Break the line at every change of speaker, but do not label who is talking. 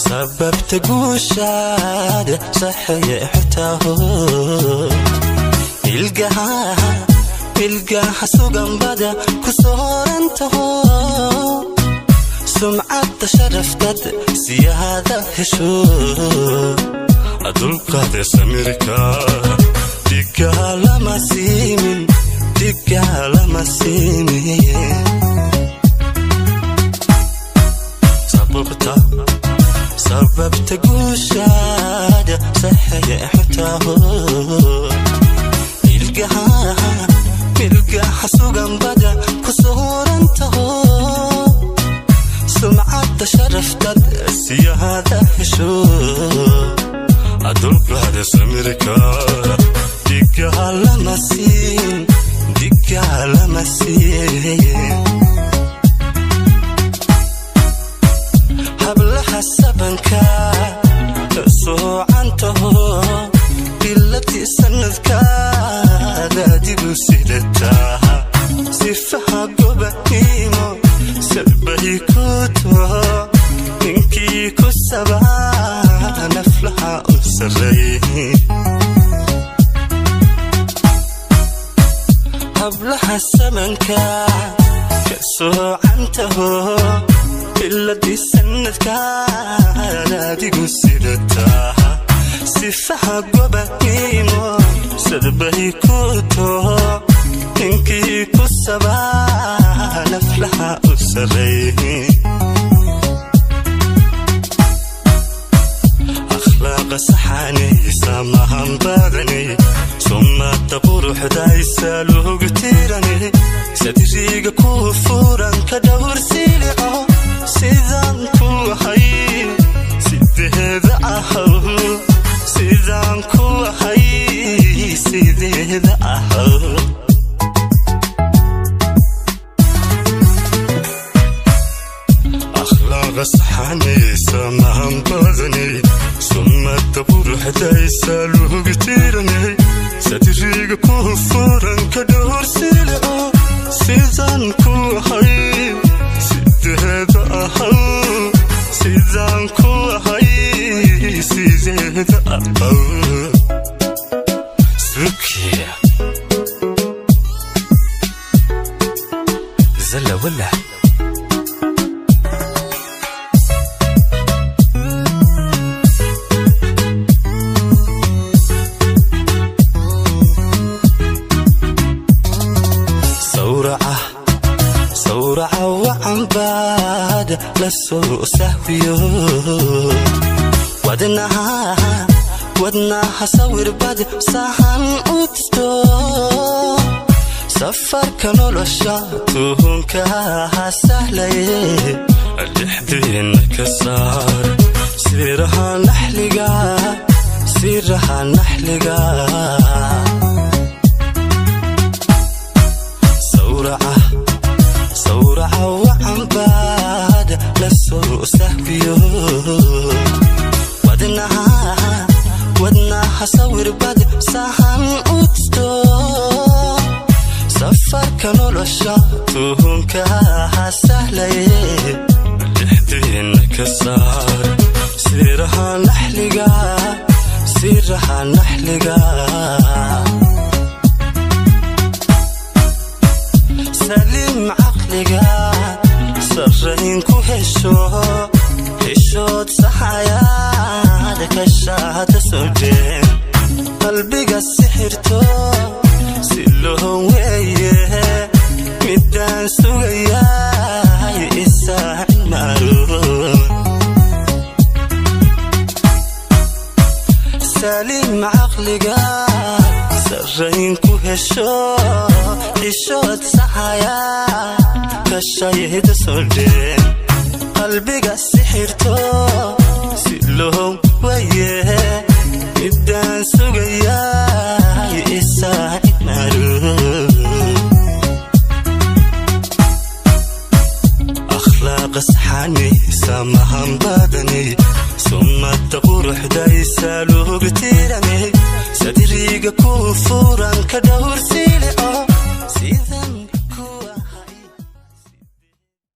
Sababta guushaada saxiixtaho, ilgaha suganbada ku soorantaho, sumcadda sharaftad siyaada hesho, dulqaade samirka dhigaa lama siimin, dhigaa lama siimin. Sababta guushaada saxiixtaho, ilgaha suganbada ku soorantaho, sumcadda sharaftad siyaada hesho, dulqaade samirka dhigaa lama siin, dhigaa lama siin. Hablaha sabanka ka soocantaho, biladii sanadkaad adigu sidataa, sifaha gobanimo sabay ku taho, ninkii ku sabaa naflaha u sarreey. Hablaha sabanka ka soocantaho, biladii sanadkaad adigu sidataa, sifaha gobanimo sadbay ku taho, ninkii ku sabaa naflaha u sarreey. Akhlaaqa saxanaysa mahan badanay, sumada quruxdaysa lugu tiranay, sadriga ku furan ka dhowr silico, sidaan ku ahay sideeda ahaw, sidaan ku ahay sideeda ahaw. Akhlaaqa saxanaysa mahan badanay, sumada quruxdaysa lugu tiranay, sadriga ku furan ka dhowr silico, sidaan ku ahay sideeda ahaw, sidaan ku ahay sideeda ahaw. Sukiya zalla wala. Sawraca wacanbaad la soo sahwiyo, wadnaha sawirbad sahan u tisto, safarka nolosha tuhunkaha sahlaye, dhexdiina ka saar siraha naxliga, siraha naxliga. Sawraca wacanbaad la soo sahwiyo, wadnaha sawirbad sahan u tisto, safarka nolosha tuhunkaha sahlaye, dhexdiina ka saar siraha naxliga, siraha naxliga. Saliim caqliga sarrayn ku hesho, heshood saxayaad ka shaada soo jeen, qalbiga sixirto si loo weeye, midaan sugayaay isaacin maaruun. Saliim caqliga sarrayn ku hesho, xishood saxaya ka shayda soo jeen, qalbiga sixirto si loo waye, midaan sugayaay isaacin maaruun. Akhlaaqa saxanaysa mahan badanay, sumada quruxdaysa lugu tiranay, sadriga ku furan ka dhowr silico, sidan.